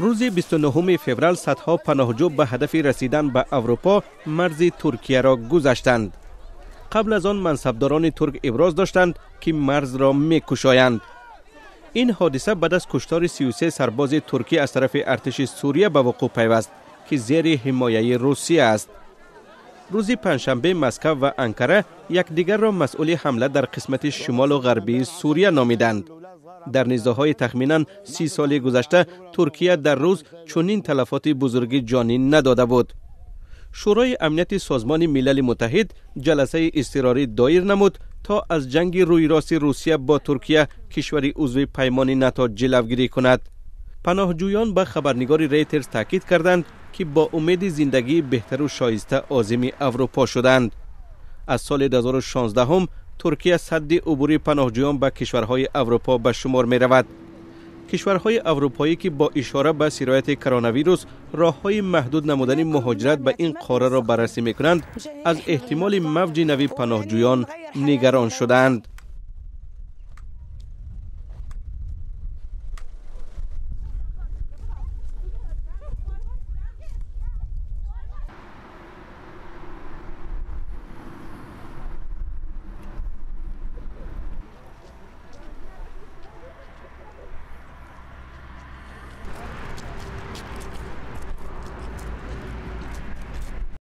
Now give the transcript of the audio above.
Рӯзи 29 феврал садҳо паноҳҷӯ ба ҳадафи расидан ба Аврупо марзи Туркияро гузаштанд. Қабл аз он мансабдорони турк иброз доштанд, ки марзро мекушоянд. Ин ҳодиса баъд аз куштори 33 сарбози туркӣ аз тарафи артиши Сурия ба вуқӯъ пайваст, ки зери ҳимояи Русия аст. Рӯзи панҷшанбе Москав ва Анкара якдигарро масъули ҳамла дар қисмати шимолу ғарбии Сурия номиданд. Дар низоъҳои тахминан 30 соли гузашта Туркия дар рӯз чунин талафоти бузурги ҷонӣ надода буд. Шӯрои Амнияти Созмони Милали Муттаҳид ҷаласаи изтирорӣ доир намуд, то аз ҷанги рӯйрости Русия бо Туркия, кишвари узви паймони НАТО, ҷилавгирӣ кунад. Паноҳҷӯён ба хабарнигори Рейтерс таъкид карданд, ки бо умеди зиндагии беҳтару шоиста озими Аврупо шуданд. Аз соли 2016 Туркия садди убури паноҳҷӯён ба кишварҳои Аврупо ба шумор меравад. Кишварҳои аврупоӣ, ки бо ишора ба сирояти коронавирус роҳҳои маҳдуд намудани муҳоҷират ба ин қораро баррасӣ мекунанд, аз эҳтимоли мавҷи нави паноҳҷӯён нигарон шудаанд.